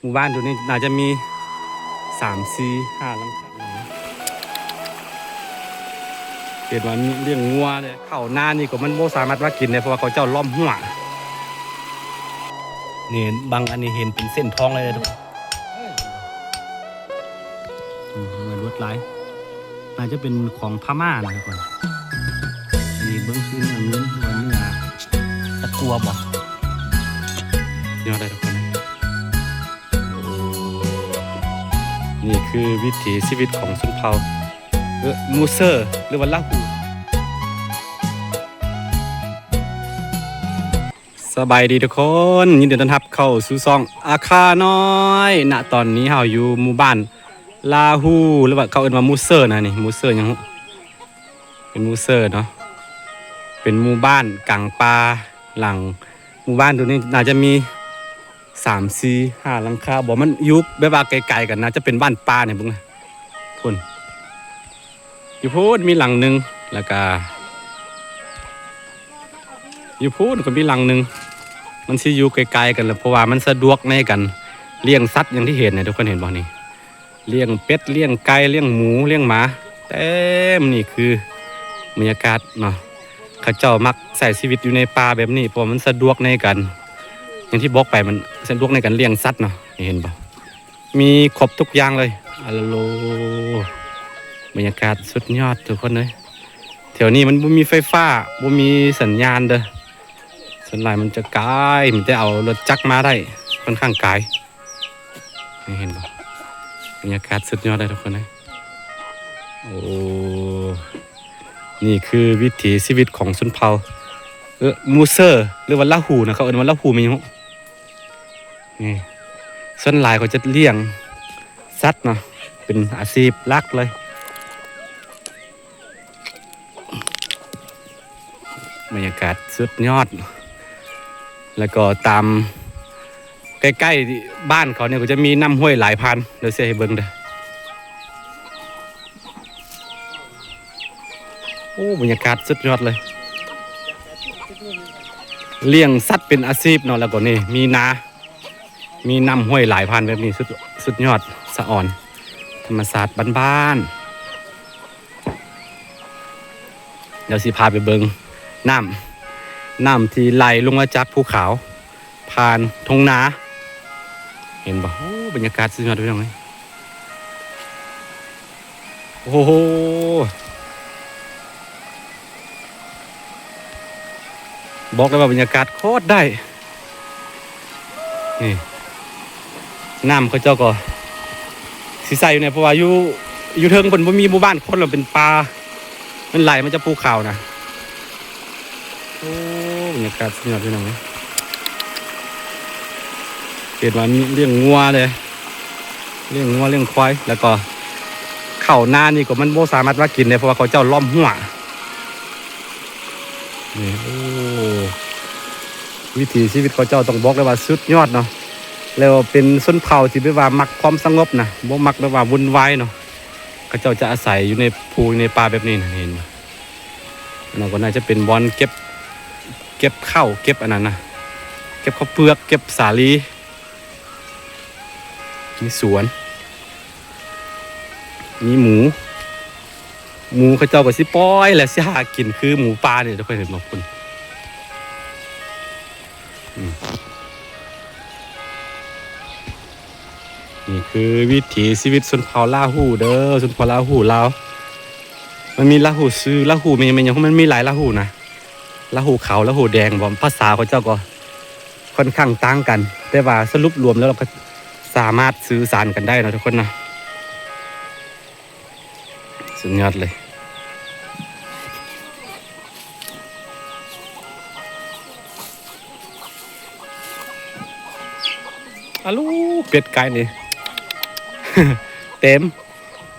ໝູ່ບ້ານຕົວນີ້ໜ້າຈະມີສາມ ສີ່ ຫ້າຫຼັງຄາ ເຫັນວ່າມີລ້ຽງງົວເດ້. ເຂົ້ານານີ້ກໍມັນບໍ່ສາມາດມາກິນໄດ້ ເພາະວ່າເຂົາເຈົ້າລ້ອມຮົ້ວ. ນີ້ບາງອັນນີ້ເຫັນເປັນເສັ້ນທອງເລີຍເດ້ທຸກຄົນ. ອືມ ເໝືອນລວດລາຍ ໜ້າຈະເປັນຂອງພະມ້ານະທຸກຄົນ. ອັນນີ້ເບິ່ງຄືເນື້ອເງິນ ຫຼືວ່າເນື້ອຕະກົ່ວບໍ? ຍອດເດ້ທຸກຄົນ. ໂອ້ ນີ້ຄືວິຖີຊີວິດຂອງຊົນເຜົ່າ ເອີ ມູເຊີ ຫຼືວ່າລາຫູ. ສະບາຍດີທຸກຄົນ, ຍິນດີຕ້ອນຮັບເຂົ້າສູ່ຊ່ອງອາຄານ້ອຍ. ນະຕອນນີ້ເຮົາຢູ່ໝູ່ບ້ານລາຫູ ຫຼືວ່າເຂົາເອີ້ນວ່າມູເຊີນະ. ນີ້ມູເຊີຫຍັງ? ເປັນມູເຊີເນາະ, ເປັນໝູ່ບ້ານກາງປ່າ. ຫຼັງໝູ່ບ້ານຕົວນີ້ໜ້າຈະມີສາມ ສີ່ ຫ້າຫຼັງຄາບໍ? ມັນຢູ່ແບບວ່າໄກໆກັນນະ, ຈະເປັນບ້ານປ່ານີ້ເບິ່ງນະ. ພຸ້ນ ຢູ່ພຸ້ນມີຫຼັງໜຶ່ງ ແລ້ວກະຢູ່ພຸ້ນກໍມີຫຼັງໜຶ່ງ. ມັນຊິຢູ່ໃກ້ໆກັນແຫຼະ ເພາະວ່າມັນສະດວກໃນການລ້ຽງສັດ ຢ່າງທີ່ເຫັນນະ. ທຸກຄົນເຫັນບໍ່ນີ້? ລ້ຽງເປັດ ລ້ຽງໄກ່ ລ້ຽງໝູ ລ້ຽງໝາ ເຕັມ. ນີ້ຄືບັນຍາກາດເນາະ, ເຂົາເຈົ້າມັກໃຊ້ຊີວິດຢູ່ໃນປ່າແບບນີ້ ເພາະວ່າມັນສະດວກໃນການ ຢ່າງທີ່ບອກໄປ ມັນສະດວກໃນການລ້ຽງສັດເນາະ. ເຫັນບໍ່? ມີຄົບທຸກຢ່າງເລີຍ. ອາໂລໂລ ບັນຍາກາດສຸດຍອດທຸກຄົນເອີຍ. ແຖວນີ້ມັນບໍ່ມີໄຟຟ້າ ບໍ່ມີສັນຍານເດີ, ສ່ວນຫຼາຍມັນຈະໄກ ມີແຕ່ເອົາລົດຈັກມາໄດ້ ຄ່ອນຂ້າງໄກ. ນີ້ເຫັນບໍ່? ບັນຍາກາດສຸດຍອດເລີຍທຸກຄົນເອີຍ. ໂອ້ ນີ້ຄືວິຖີຊີວິດຂອງຊົນເຜົ່າ ເອີ ມູເຊີ ຫຼືວ່າລາຫູນະ, ເຂົາເອີ້ນວ່າລາຫູແມ່ນຫຍັງ? ນີ້ ສ່ວນຫຼາຍເຂົາຈະລ້ຽງສັດເນາະ ເປັນອາຊີບຫຼັກເລີຍ. ບັນຍາກາດສຸດຍອດ. ແລ້ວກໍຕາມໃກ້ໆບ້ານເຂົານີ້ກໍຈະມີນ້ຳຫ້ວຍໄຫຼຜ່ານ, ດຽວຊິໃຫ້ເບິ່ງເດີ. ໂອ້ ບັນຍາກາດສຸດຍອດເລີຍ, ລ້ຽງສັດເປັນອາຊີບເນາະ. ແລ້ວກໍນີ້ມີນາ ມີນ້ຳຫ້ວຍໄຫຼຜ່ານແບບນີ້ ສຸດ ສຸດຍອດ ສະອອນ ທຳມະຊາດບ້ານໆ. ດຽວຊິພາໄປເບິ່ງນ້ຳ ນ້ຳທີ່ໄຫຼລົງມາຈາກພູເຂົາ ຜ່ານທົ່ງນາ. ເຫັນບໍ່? ໂອ້ ບັນຍາກາດສຸດຍອດ ພີ່ນ້ອງເອີຍ. ໂອ້ໂຫ ບອກເລີຍວ່າບັນຍາກາດໂຄດໄດ້. ນີ້ ນ້ຳເຂົາເຈົ້າກໍຊິໃສຢູ່ນີ້ ເພາະວ່າຢູ່ ຢູ່ເທິງເພິ່ນບໍ່ມີໝູ່ບ້ານຄົນ ແລ້ວເປັນປ່າ ມັນໄຫຼມາຈາກພູເຂົານະ. ໂອ້ ບັນຍາກາດສຸດຍອດ ພີ່ນ້ອງເອີຍ. ເຫັນວ່າມີລ້ຽງງົວເດ້ ລ້ຽງງົວລ້ຽງຄວາຍ ແລ້ວກໍເຂົ້ານານີ້ກໍມັນບໍ່ສາມາດມາກິນໄດ້ ເພາະວ່າເຂົາເຈົ້າລ້ອມຮົ້ວ. ນີ້ ໂອ້ ວິຖີຊີວິດເຂົາເຈົ້າຕ້ອງບອກເລີຍວ່າສຸດຍອດເນາະ, ແລ້ວເປັນຊົນເຜົ່າທີ່ແບບວ່າມັກຄວາມສະຫງົບນະ, ບໍ່ມັກແບບວ່າວຸ່ນວາຍເນາະ. ເຂົາເຈົ້າຈະອາໄສຢູ່ໃນພູໃນປ່າແບບນີ້ນະ ເຫັນບໍ່? ອັນນັ້ນກໍໜ້າຈະເປັນບ່ອນເກັບ ເກັບເຂົ້າ ເກັບອັນນັ້ນນະ ເກັບເຂົ້າເປືອກ ເກັບສາລີ. ມີສວນ ມີໝູ ໝູເຂົາເຈົ້າກໍຊິປ່ອຍ ແລະ ຊິຫາກິນຄືໝູປ່ານີ້ ທຸກຄົນເຫັນບໍ່? ພຸ້ນ ອືມ ນີ້ຄືວິຖີຊີວິດຊົນເຜົ່າລາຫູເດີ, ຊົນເຜົ່າລາຫູລາວ. ມັນມີລາຫູເສື ລາຫູແມ່ນຫຍັງ ແມ່ນຫຍັງ ມັນມີຫຼາຍລາຫູນະ. ລາຫູຂາວ ລາຫູແດງບໍ ພາສາເຂົາເຈົ້າກໍຄ່ອນຂ້າງຕ່າງກັນ, ແຕ່ວ່າສະຫຼຸບລວມແລ້ວ ເຮົາກໍສາມາດສື່ສານກັນໄດ້ເນາະ ທຸກຄົນເນາະ. ສຸດຍອດເລີຍ. ອາລູ ເປັດໄກ່ນີ້ ເຕັມ.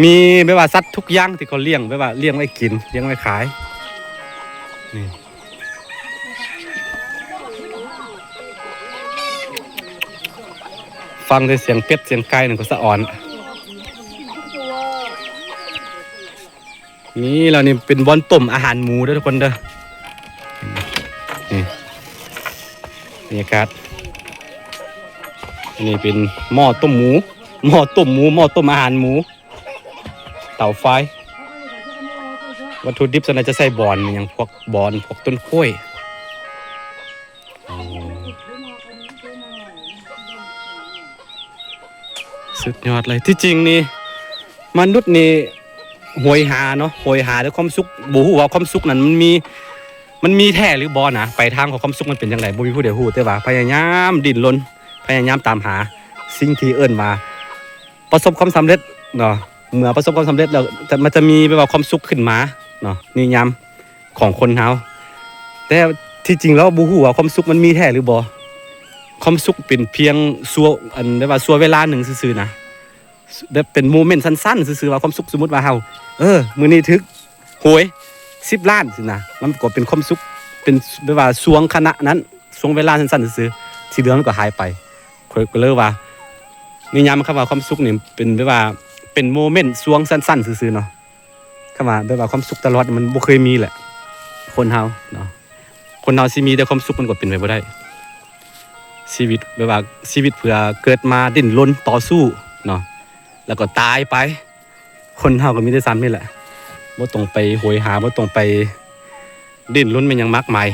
ມີແບບວ່າສັດທຸກຢ່າງທີ່ເຂົາລ້ຽງ ແບບວ່າລ້ຽງໄວ້ກິນ ລ້ຽງໄວ້ຂາຍ. ນີ້ ຟັງແຕ່ສຽງເປັດສຽງໄກ່ນີ້ກໍສະອອນ. ນີ້ ແລ້ວນີ້ເປັນບ່ອນຕົ້ມອາຫານໝູເດີ ທຸກຄົນເດີ. ນີ້ ບັນຍາກາດ ນີ້ເປັນໝໍ້ຕົ້ມໝູ ໝໍ້ຕົ້ມໝູ ໝໍ້ຕົ້ມອາຫານໝູ ເຕົາຟາຍ. ວັດຖຸດິບສ່ວນໃຫຍ່ຈະໃຊ້ບອນ ຫຍັງ ພວກບອນ ພວກຕົ້ນກ້ວຍ. ໂອ້ ສຸດຍອດເລີຍ. ທີ່ຈິງນີ້ ມະນຸດນີ້ໂຫຍຫາເນາະ ໂຫຍຫາແຕ່ຄວາມສຸກ ບໍ່ຮູ້ວ່າຄວາມສຸກນັ້ນມັນມີ ມັນມີແທ້ຫຼືບໍ່ນະ ປາຍທາງຂອງຄວາມສຸກມັນເປັນຈັ່ງໃດ ບໍ່ມີຜູ້ໃດຮູ້ ແຕ່ວ່າພະຍາຍາມດີ້ນລົນ ພະຍາຍາມຕາມຫາສິ່ງທີ່ເອີ້ນວ່າປະສົບຄວາມສຳເລັດເນາະ. ເມື່ອປະສົບຄວາມສຳເລັດແລ້ວ ຈະ ມັນຈະມີແບບວ່າຄວາມສຸກຂຶ້ນມາເນາະ ນິຍາມຂອງຄົນເຮົາ. ແຕ່ທີ່ຈິງແລ້ວບໍ່ຮູ້ວ່າຄວາມສຸກມັນມີແທ້ຫຼືບໍ່. ຄວາມສຸກເປັນພຽງຊົ່ວ ອັນ ແບບວ່າຊົ່ວເວລາໜຶ່ງຊື່ໆນະ ແບບເປັນໂມເມັນສັ້ນໆຊື່ໆ ວ່າຄວາມສຸກ ສົມມຸດວ່າເຮົາ ເອີ ມື້ນີ້ຖືກຫວຍສິບລ້ານຊີ້ນະ ມັນກໍເປັນຄວາມສຸກ ເປັນແບບວ່າຊ່ວງຂະນະນັ້ນ ຊ່ວງເວລາສັ້ນໆຊື່ໆ ທີ່ເຫຼືອມັນກໍຫາຍໄປ. ຂ້ອຍກໍເລີຍວ່າ ນິຍາມຄຳວ່າຄວາມສຸກນີ້ເປັນແບບວ່າເປັນໂມເມັນຊ່ວງສັ້ນໆຊື່ໆເນາະ. ຄຳວ່າແບບວ່າຄວາມສຸກຕະຫຼອດມັນບໍ່ເຄີຍມີແຫຼະ. ຄົນເຮົາເນາະ ຄົນເຮົາຊິມີແຕ່ຄວາມສຸກມັນກໍເປັນໄປບໍ່ໄດ້. ຊີວິດແບບວ່າ ຊີວິດເພື່ອເກີດມາດີ້ນລົນຕໍ່ສູ້ເນາະ ແລ້ວກໍຕາຍໄປ. ຄົນເຮົາກໍມີແຕ່ສ່ຳນີ້ແຫຼະ ບໍ່ຕ້ອງໄປໂຫຍຫາ ບໍ່ຕ້ອງໄປດີ້ນລົນແມ່ນຫຍັງມາກມາຍ.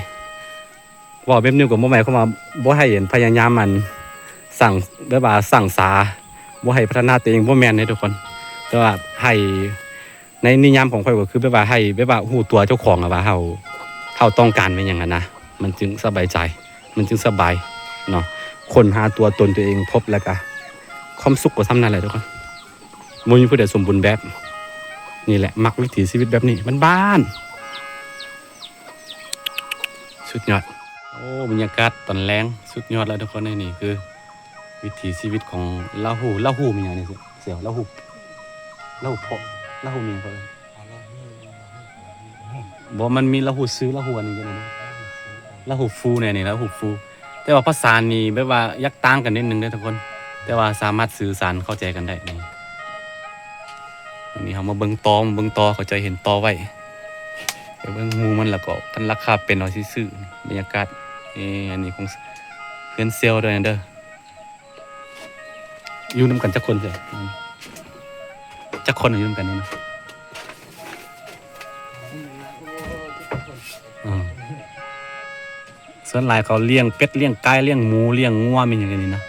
ເວົ້າແບບນີ້ກໍບໍ່ໝາຍຄວາມວ່າບໍ່ໃຫ້ ອັນ ພະຍາຍາມ ອັນ ສ້າງ ແບບວ່າສ້າງສາ ບໍ່ໃຫ້ພັດທະນາຕົວເອງ ບໍ່ແມ່ນເດ້ທຸກຄົນ. ແຕ່ວ່າໃຫ້ ໃນນິຍາມຂອງຂ້ອຍກໍຄືແບບວ່າໃຫ້ແບບວ່າຮູ້ຕົວເຈົ້າຂອງອະວ່າເຮົາ ເຮົາຕ້ອງການແມ່ນຫຍັງຫັ້ນນະ ມັນຈຶ່ງສະບາຍໃຈ ມັນຈຶ່ງສະບາຍເນາະ. ຄົ້ນຫາຕົວຕົນຕົວເອງພົບ ແລ້ວກະຄວາມສຸກກໍສ່ຳນັ້ນແຫຼະທຸກຄົນ. ບໍ່ມີຜູ້ໃດສົມບູນແບບ. ນີ້ແຫຼະ ມັກວິຖີຊີວິດແບບນີ້ ບ້ານໆ. ສຸດຍອດ. ໂອ້ ບັນຍາກາດຕອນແລງສຸດຍອດແລ້ວທຸກຄົນເອີຍ. ນີ້ຄືວິຖີຊີວິດຂອງລາຫູ. ລາຫູມີຫຍັງນີ້ເສືອ? ລາຫູ ລາຫູເພາະ ລາຫູມີຫຍັງເພາະ? ບໍ່ ມັນມີລາຫູຊື້ ລາຫູອັນນີ້ ລາຫູຟູແນ່ນີ້ ລາຫູຟູ. ແຕ່ວ່າພາສານີ້ແບບວ່າຢາກຕ່າງກັນນິດໜຶ່ງເດ້ທຸກຄົນ ແຕ່ວ່າສາມາດສື່ສານເຂົ້າໃຈກັນໄດ້. ນີ້ ນີ້ເຮົາມາເບິ່ງຕໍ ມາເບິ່ງຕໍ ເຂົາເຈົ້າເຫັນຕໍໄວ້ ໄປເບິ່ງຮູມັນ ແລ້ວກໍຄັນລາຄາເປັນ ເຮົາຊິຊື້. ບັນຍາກາດ ເອ ອັນນີ້ຂອງເຮືອນເຊວດ້ວຍນະເດີ. ຢູ່ນຳກັນຈັກຄົນເຈົ້າ? ອືມ ຈັກຄົນຢູ່ນຳກັນນີ້ນະ? ອືມ ສ່ວນຫຼາຍເຂົາລ້ຽງເປັດ ລ້ຽງໄກ່ ລ້ຽງໝູ ລ້ຽງງົວ ແມ່ນຫຍັງນີ້ນະ.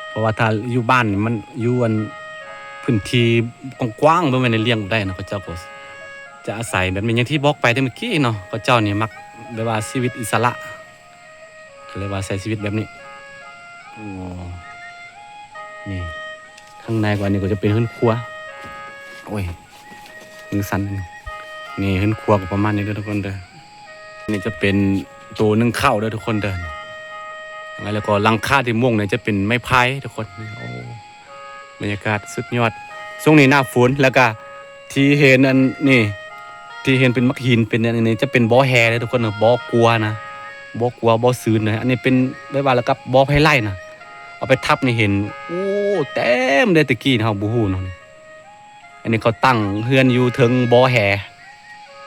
ເພາະວ່າຖ້າຢູ່ບ້ານນີ້ ມັນຢູ່ອັນພື້ນທີ່ກວ້າງໆ ບໍ່ແມ່ນໄດ້ລ້ຽງໄດ້ນະ. ເຂົາເຈົ້າກໍຈະອາໄສແບບນີ້ ຢ່າງທີ່ບອກໄປແຕ່ເມື່ອກີ້ເນາະ ເຂົາເຈົ້ານີ້ມັກແບບວ່າຊີວິດອິດສະຫຼະ ກໍເລີຍວ່າໃຊ້ຊີວິດແບບນີ້. ໂອ້ ນີ້ ຂ້າງໃນກໍ ອັນນີ້ກໍຈະເປັນເຮືອນຄົວ. ໂອ້ຍ ມືສັ່ນ. ນີ້ເຮືອນຄົວກໍປະມານນີ້ເດີທຸກຄົນເດີ. ນີ້ຈະເປັນໂຕໜຶ່ງເຂົ້າເດີທຸກຄົນເດີ. ແລ້ວກໍຫຼັງຄາທີ່ມຸງນີ້ຈະເປັນໄມ້ໄຜ່ທຸກຄົນ. ໂອ້ ບັນຍາກາດສຸດຍອດ. ຊ່ວງນີ້ໜ້າຝົນ ແລ້ວກະທີ່ເຫັນອັນນີ້ ທີ່ເຫັນເປັນໝາກຫີນ ເປັນອັນນີ້ ຈະເປັນບໍ່ແຮ່ເດີທຸກຄົນເດີ ບໍ່ກົວນະ ບໍ່ກົວ ບໍ່ຊືນເດີ. ອັນນີ້ເປັນແບບວ່າລະກັບບໍ່ໄພໄລ່ນະ ເອົາໄປທັບນີ້ເຫັນ ໂອ້ ເຕັມເລີຍ. ແຕ່ກີ້ເຮົາບໍ່ຮູ້ເນາະ. ອັນນີ້ເຂົາຕັ້ງເຮືອນຢູ່ເທິງບໍ່ແຮ່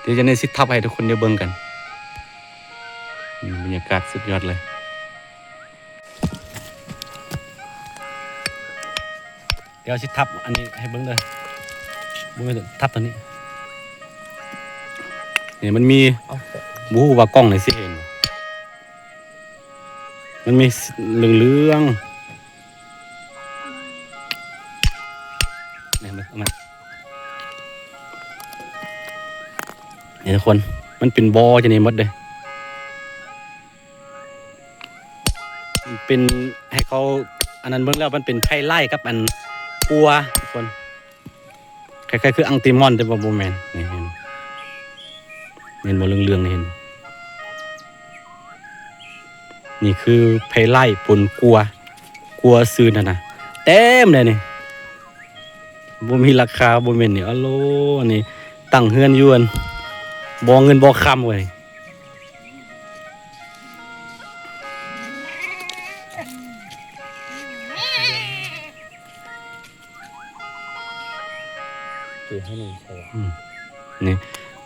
ດຽວຈະໄດ້ຊິທັບໃຫ້ທຸກຄົນໄດ້ເບິ່ງກັນ. ອືມ ບັນຍາກາດສຸດຍອດເລີຍ. ດຽວຊິທັບອັນນີ້ໃຫ້ເບິ່ງເດີ ບໍ່ແມ່ນ ທັບຕົວນີ້. ນີ້ມັນມີ ບໍ່ຮູ້ວ່າກ້ອງນີ້ຊິເຫັນ ມັນມີເຫຼືອງໆ ນີ້ ມາ ມາ ນີ້ທຸກຄົນ ມັນເປັນບໍ່ຈັ່ງນີ້ໝົດເດ້. ເປັນ ໃຫ້ເຂົາອັນນັ້ນເບິ່ງແລ້ວ ມັນເປັນໄພໄລ່ກັບອັນກົວ ທຸກຄົນ ຄ້າຍໆຄືອັງຕີມອນ ແຕ່ວ່າບໍ່ແມ່ນ. ນີ້ເຫັນ ເຫັນບໍ່ ເຫຼືອງໆ ນີ້ເຫັນ ນີ້ຄືໄພໄລ່ປົນກົວ ກົວຊືນຫັ້ນນະ ເຕັມເລີຍນີ້. ບໍ່ມີລາຄາ ບໍ່ແມ່ນນີ້. ອາໂລ ນີ້ຕັ້ງເຮືອນຢູ່ອັນບໍ່ເງິນບໍ່ຄຳເວີຍ. ອືມ ນີ້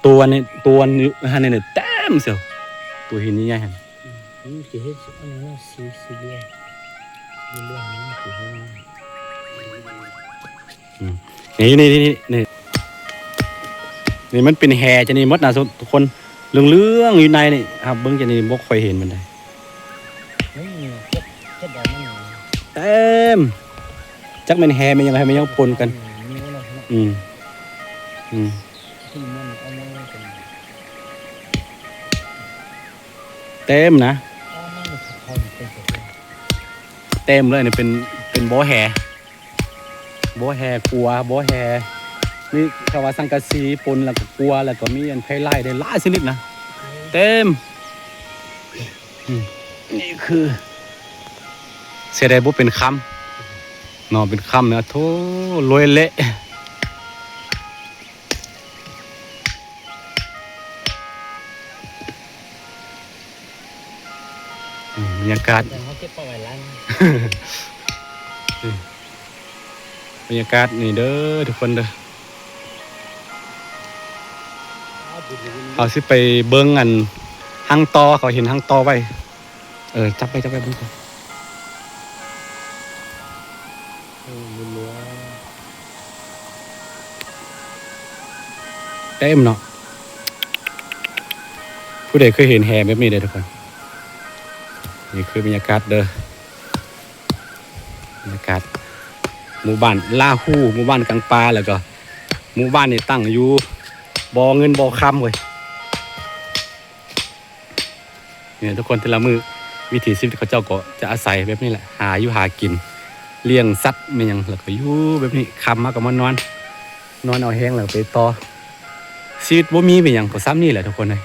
ຕົວນີ້ ຕົວນີ້ ຫັ້ນນີ້ເຕັມເຊວ ຕົວຫີນໃຫຍ່ໆ ຫັ້ນ. ອືມ ຊິເຮັດອັນນັ້ນນະ ສີ ສີເຫຼືອງ. ອືມ ນີ້ ນີ້ ນີ້ ນີ້ ນີ້ມັນເປັນແຫຈະນີ້ໝົດນະ ທຸກຄົນ ເຫຼືອງໆຢູ່ໃນນີ້ ຫາເບິ່ງຈະນີ້ບໍ່ຄ່ອຍເຫັນປານໃດ. ເຕັມ ຈັກແມ່ນແຫແມ່ນຫຍັງ ແຫແມ່ນຫຍັງປົນກັນ. ອືມ ອືມ ເຕັມນະ ເຕັມເລີຍ. ນີ້ເປັນ ເປັນບໍ່ແຫ ບໍ່ແຫ ກົວ ບໍ່ແຫ ນີ້ເຂົາວ່າສັງກະສີປົນ ແລ້ວກໍກົວ ແລ້ວກໍມີອັນໄພໄລ່ໄດ້ຫຼາຍຊະນິດນະ ເຕັມ. ອືມ ນີ້ຄື ເສຍດາຍບໍ່ເປັນຄຳເນາະ ເປັນຄຳນະ ໂທ້ ລວຍເລະ. ອືມ ບັນຍາກາດ ແຕ່ເຮົາເກັບໄປໄວ້ຫຼາຍ ອືມ ບັນຍາກາດນີ້ເດີທຸກຄົນເດີ. ເຮົາຊິໄປເບິ່ງອັນຮັງຕໍ່ ເຂົາເຫັນຮັງຕໍ່ໄວ້. ເອີ ຈັບໄວ້ ຈັບໄວ້ເບິ່ງກ່ອນ. ເອີ ເຕັມເນາະ ຜູ້ໃດເຄີຍເຫັນແຫແບບນີ້ເດີທຸກຄົນ. ນີ້ຄືບັນຍາກາດເດີ ບັນຍາກາດໝູ່ບ້ານລາຫູ ໝູ່ບ້ານກາງປ່າ ແລ້ວກໍໝູ່ບ້ານນີ້ຕັ້ງຢູ່ບໍ່ເງິນບໍ່ຄຳເວີຍ. ນີ້ແຫຼະທຸກຄົນ ແຕ່ລະມື້ວິຖີຊີວິດເຂົາເຈົ້າກໍຈະອາໄສແບບນີ້ແຫຼະ ຫາຢູ່ຫາກິນ ລ້ຽງສັດແມ່ນຫຍັງ ແລ້ວກໍຢູ່ແບບນີ້ ຄ່ຳມາກໍມານອນ ນອນເອົາແຮງແລ້ວໄປຕໍ່. ຊີວິດບໍ່ມີແມ່ນຫຍັງ ກໍສ່ຳນີ້ແຫຼະທຸກຄົນເອີຍ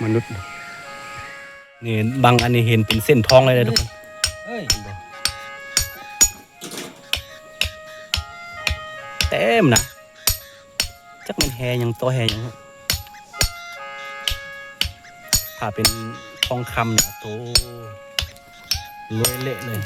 ມະນຸດ. ນີ້ບາງອັນນີ້ເຫັນເປັນເສັ້ນທອງເລີຍເດີທຸກຄົນ ເອີຍ ເຫັນບໍ່ ເຕັມນະ. ຈັກແມ່ນແຫຫຍັງ ຕໍ່ແຫຫຍັງ ຖ້າເປັນທອງຄຳນີ້ ໂຕ ລວຍເລະເລີຍ.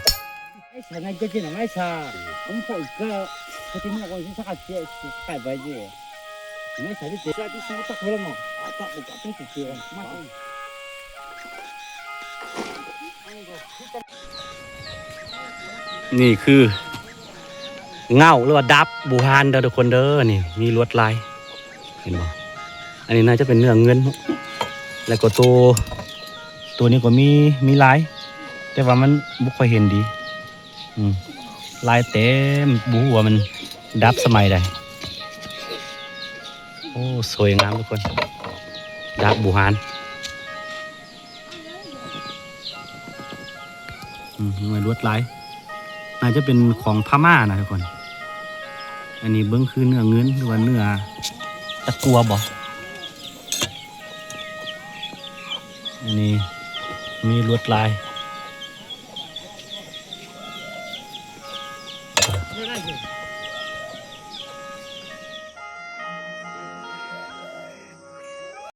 ນີ້ຄືເຫງົ້າ ຫຼືວ່າດາບບູຮານເດີທຸກຄົນເດີ. ນີ້ມີລວດລາຍ ເຫັນບໍ່? ອັນນີ້ໜ້າຈະເປັນເນື້ອເງິນ ແລ້ວກໍໂຕ ໂຕນີ້ກໍມີ ມີລາຍ ແຕ່ວ່າມັນບໍ່ຄ່ອຍເຫັນດີ. ອືມ ລາຍເຕັມ ບໍ່ຮູ້ວ່າມັນດາບສະໄໝໃດ. ໂອ້ ສວຍງາມທຸກຄົນ ດາບບູຮານ. ອືມ ລວດລາຍ ໜ້າຈະເປັນຂອງພະມ້ານະທຸກຄົນ. ອັນນີ້ເບິ່ງຄືເນື້ອເງິນ ຫຼືວ່າເນື້ອຕະກົ່ວບໍ? ອັນນີ້ມີລວດລາຍ.